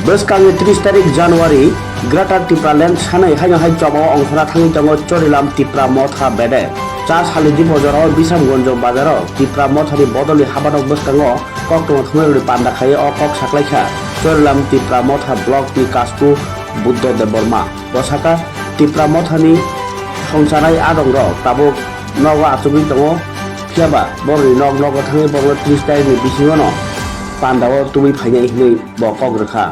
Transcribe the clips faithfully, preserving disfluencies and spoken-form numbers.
Bwskango tris tarik January, Greater Tipraland sanwi haino hai chobao ongkhorna thangwi tongo Chorilam Tipra Motha bede. Cha salni di bojoro Bisramganj bazaro Tipra Mothani bodolni habanok bwskango koktwma thumnairokni panda khai o kok saklaikha Chorilam Tipra Motha Block ni Kasku Buddho Debbarma. Bo sakha, Tipra Mothani songcharnai adongrok tabuk nogo achugwi tongo, phiyaba borokni nok nogo thangwi borokno tris tarikni bisingono pandao tubui phainai hwnwi bo kok rwkha.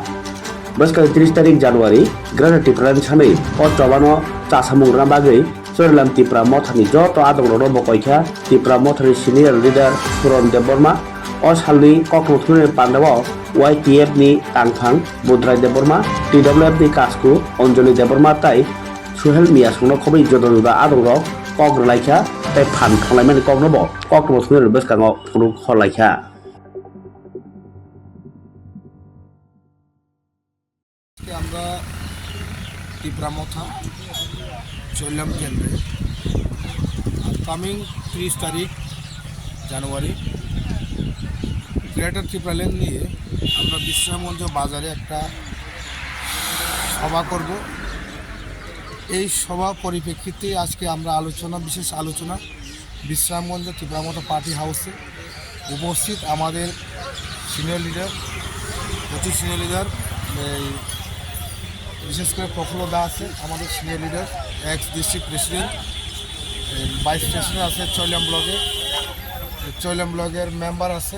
Bwskang tris tarik January, Greater Tipraland sanwi o chobano chasamung rwna bagwi Chorilam Tipra Mothani joto adongrokno bo koikha Tipra Mothani senior leader Suron Debbarma. O salni koktwma thumnairokni pandao Y T F ni tangphang Budrai Debbarma, T W F ni Kasku Anjali Debbarma tai Suhel Miasongno khobwi juda juda adongrok kok rwlaikha tei phan thanglaimani koknobo koktwma thumnairokni bwskango phunuk horlaikha. আজকে আমরা টিপরা মথা চৈলাম কেন্দ্রে আপকামিং ত্রিশ তারিখ জানুয়ারি গ্রেটার টিপরাল্যান্ড নিয়ে আমরা বিশ্রামগঞ্জ বাজারে একটা সভা করব। এই সভা পরিপ্রেক্ষিতে আজকে আমরা আলোচনা, বিশেষ আলোচনা বিশ্রামগঞ্জ টিপরা মথা পার্টি হাউসে উপস্থিত আমাদের সিনিয়র লিডার, প্রচুর সিনিয়র লিডার, এই বিশেষ করে প্রফুল্ল দা আছে, আমাদের senior leader, x district president, vice president আছে চৈলাম ব্লকে, চৈলাম ব্লকের মেম্বার আছে,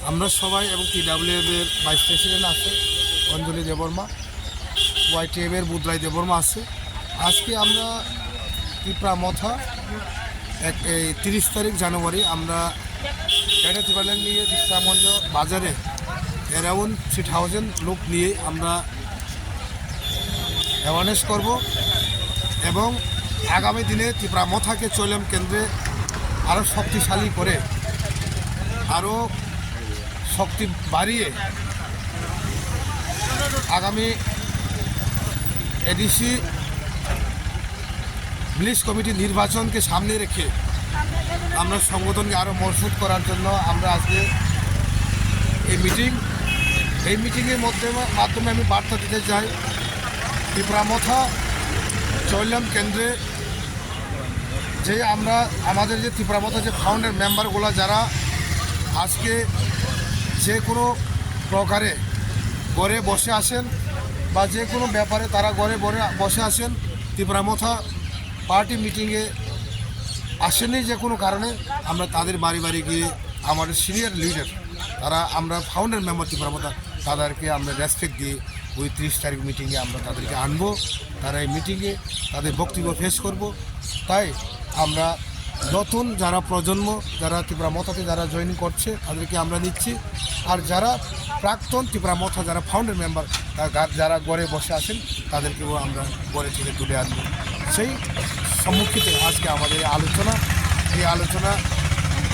আমরা সবাই এবং টিডাব্লিউএফ এর ভাইস প্রেসিডেন্ট আছে অঞ্জলি দেববর্মা, ওয়াইটিএফ এর বুধরাই দেববর্মা আছে। আজকে আমরা টিপরা মথা এক, এই তিরিশ তারিখ জানুয়ারি আমরা গ্রেটার টিপরাল্যান্ড নিয়ে বিশ্রামগঞ্জ বাজারে অ্যারাউন্ড থ্রি থাউজেন্ড লোক নিয়ে আমরা অ্যাওয়ারনেস করব এবং আগামী দিনে টিপরা মথাকে চৈলাম কেন্দ্রে আরও শক্তিশালী করে, আরও শক্তি বাড়িয়ে আগামী এডিসি ভিলেজ কমিটি নির্বাচনকে সামনে রেখে আমরা সংগঠনকে আরও মজবুত করার জন্য আমরা আজকে এই মিটিং, এই মিটিংয়ের মাধ্যমে, মাধ্যমে আমি বার্তা দিতে চাই, ত্রিপুরা মথা চৈলাম কেন্দ্রে যে আমরা, আমাদের যে ত্রিপুরা মথা যে ফাউন্ডার মেম্বারগুলো যারা আজকে যে কোনো প্রকারে ঘরে বসে আছেন বা যে কোনো ব্যাপারে তারা ঘরে ঘরে বসে আছেন, ত্রিপুরা মথা পার্টি মিটিংয়ে আসেনি যে কোনো কারণে, আমরা তাদের বাড়ি বাড়ি গিয়ে আমাদের সিনিয়র লিডার, তারা, আমরা ফাউন্ডার মেম্বার ত্রিপুরা মথা, তাদেরকে আমরা রেসপেক্ট দিয়ে ওই তিরিশ তারিখ মিটিংয়ে আমরা তাদেরকে আনবো। তারা এই মিটিংয়ে তাদের বক্তব্য পেশ করব। তাই আমরা নতুন যারা প্রজন্ম, যারা ত্রিপুরা মথাতে যারা জয়েন করছে, তাদেরকে আমরা নিচ্ছি। আর যারা প্রাক্তন ত্রিপুরা মথা, যারা ফাউন্ডার মেম্বার, তা-, গা-, যারা ঘরে বসে আছেন, তাদেরকেও আমরা ঘরে থেকে তুলে আনবো। সেই সম্মুখিত আজকে আমাদের এই আলোচনা। এই আলোচনা,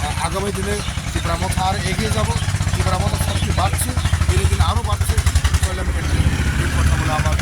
আ-, আগামী দিনে ত্রিপুরা মথা আর এগিয়ে যাব, ত্রিপুরা মথার শক্তি বাড়ছে, দিনে দিনে আরও বাড়ছে। চলে আমি এই কথা বলে আমার